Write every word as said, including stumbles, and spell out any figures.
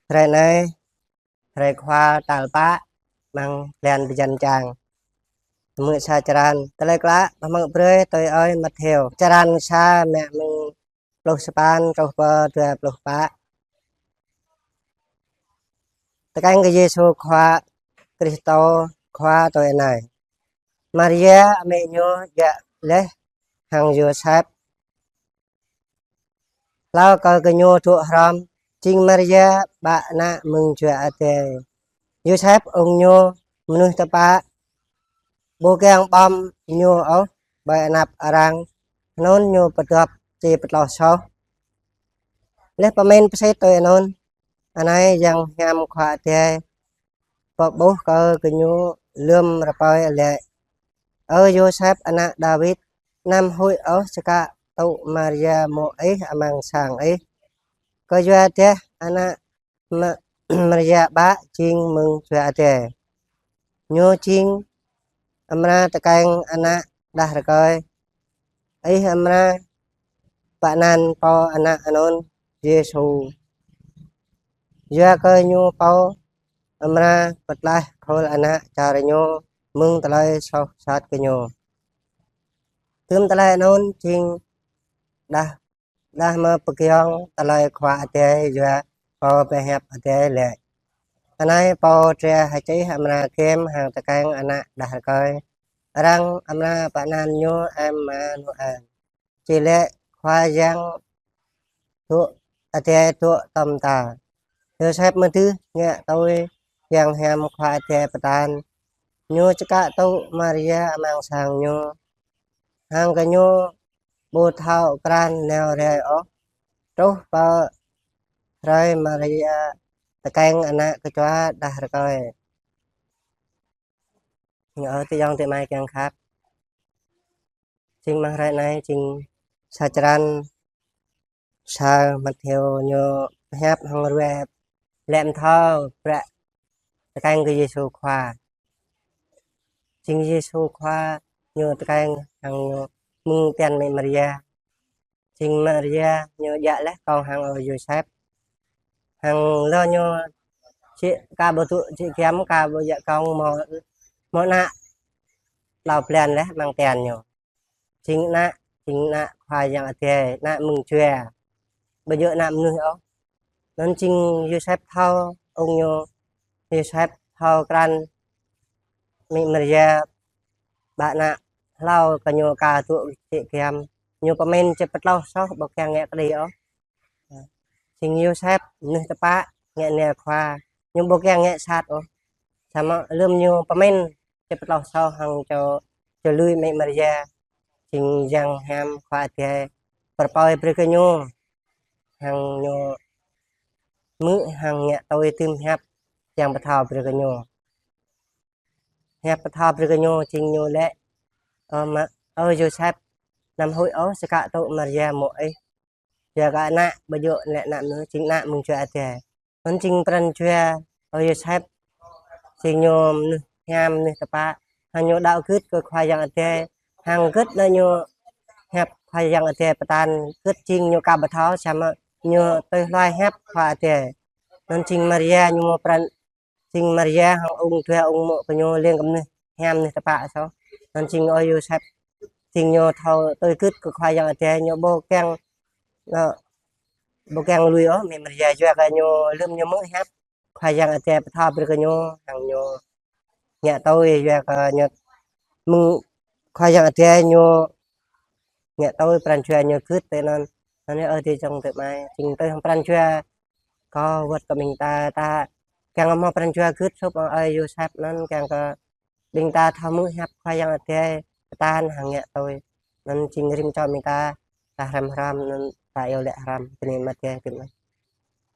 Hrơi anai, hrơi khua tal pă, amăng blan bơyan čang. Tơmư̆ sa črăn, tơlơi klă pơmơ̆k brơi tui ơi Mattheo. Črăn sa, mă mơ̆ng pluh sapăn truh pơ dua pluh pă. Tơkeng kơ Yêsu Khua Krist, Khua tui anai. Maria, amĭ ñu, djă laih hăng Yôsep, hlâo kơ gơñu dŏ hrŏm, jing Maria bă ană mơ̆ng Jua Adai. Yôsep ung ñu mơnuih tơpă, ƀu kiăng ƀơ̆m ñu ôh ƀơi anăp arăng, hnŭn ñu pơdŏp či pơtloh soh. Laih pơmĭn pơsit tui anŭn, anai Yang Hiam Khua Adai pơƀuh kơ gơñu lơ̆m rơpơi lĕ: Ơ Yôsep, ană Dawid, anăm huĭ ôh čơkă tŭ Maria mô̆ ih amăng sang ih, kơyua dah ană Ma-, Maria bă jing mơ̆ng Jua Adai. Ñu jing amra tơkeng ană đah rơkơi. Ih amra pơanăn pô ană anŭn Yêsu, yua kơ ñu pô amra pơtlaih khul ană čar ñu mơ̆ng tơlơi soh sat gơñu. Tơm tơlơi anŭn jing đah, đah mơ̆ pơgiŏng tơlơi Khua Adai yua pô pơhiăp Adai lĕ: Anai pô dra hơčih amra gem hăng tơkeng ană đah rơkơi. Arăng amra pơanăn ñu Emmanuel, či lĕ Khua Yang dŏ, Adai dŏ tom ta. Yôsep mơdưh ngă tui Yang Hiam Khua Adai pơtă, ñu čơkă tŭ Maria amăng sang ñu, hăng gơñu ƀu thâo krăn nao rai ôh truh pơ hrơi Maria tơkeng ană kơčua đah rơkơi. Ơ tơyŏng tơmai kiăng khăp, jing amăng hrơi anai jing sa črăn sa, Mattheo ñu pơhiăp hăng ruai lĕ mơ̆ thâo prăk tơkeng kơ Yêsu Khua. Jing Yêsu Khua ñu tơkeng hăng ñu mơ̆ng tian mĭ Maria. Jing Maria ñu djă laih kông hăng ơi Yôsep. Hăng lơ ñu či ka ƀu dŏ či giăm, ka ƀu djă kông, mơ̆, mơ̆ ană tlâo blan laih amăng tian ñu. Jing ană, jing ană Khua Yang Adai, ană mơ̆ng Jua, ƀu djơ̆ ană mơnuih ôh. Anŭn jing Yôsep thâo, ung ñu Yôsep thâo krăn mĭ Maria bă ană, hlâo kơ ñu ka dŏ či giăm, ñu pơmĭn či pơtloh soh, ƀu kiăng ngă kơđi ôh. Jing Yôsep mơnuih tơpă, ngă nao Khua, ñu ƀu kiăng ngă sat ôh. Samơ̆ lơ̆m ñu pơmĭn či pơtloh soh hăng čô, čô lui mĭ Maria, jing Yang Hiam Khua Adai pơrơpơi brơi kơ ñu, hăng ñu hmư̆ hăng ngă tui tơm hiăp Yang pơthâo brơi kơ ñu. Hiăp pơthâo brơi kơ ñu jing ñu lĕ: Ơ Ma-, ơ Yôsep, anăm huĭ ôh čơkă tŭ Maria mô̆ ih, yua kơ ană ƀu djơ̆ lĕ ană mơnuih, jing ană mơ̆ng Jua Adai. Anŭn jing pran jua ơi Yôsep, jing ñu mơnuih hiam, mơnuih tơpă, hăng ñu đaŏ gưt kơ Khua Yang Adai, hăng gưt anŭn ñu hiăp Khua Yang Adai pơtă, gưt jing ñu ka ƀu thâo, samơ̆ ñu tui hluai hiăp Khua Adai. Anŭn jing Maria ñu mơ̆ pran, jing Maria hăng ung dua ung mô̆ kơ ñu leng kơ mơnuih hiam, mơnuih tơpă soh. Anŭn jing ơi Yôsep, jing ñu thâo tui gưt kơ Khua Yang Adai, ñu ƀu kiăng, ñu ƀu kiăng lui ôh mĭ Maria, yua kơ ñu lơ̆m ñu hmư̆ hiăp Khua Yang Adai pơthâo brơi kơ ñu, hăng ñu ngă tui, yua kơ ñu mơ̆ng Khua Yang Adai ñu ngă tui, pran jua ñu gưt tui anŭn. Anŭn ơ tơyŏng tơmai, jing tui hăng pran jua kâo wơ̆t kơ ƀing ta, ta kiăng hmâo pran jua gưt sŭp ơi Yôsep anŭn, kiăng kơ ƀing ta thâo hmư̆ hiăp Khua Yang Adai pơtă hăng ngă tui. Anŭn jing rĭm čô ƀing ta, ta hrăm hrăm, anŭn ta iâu laĭ hrăm, bơni mơ̆ Adai tơmai.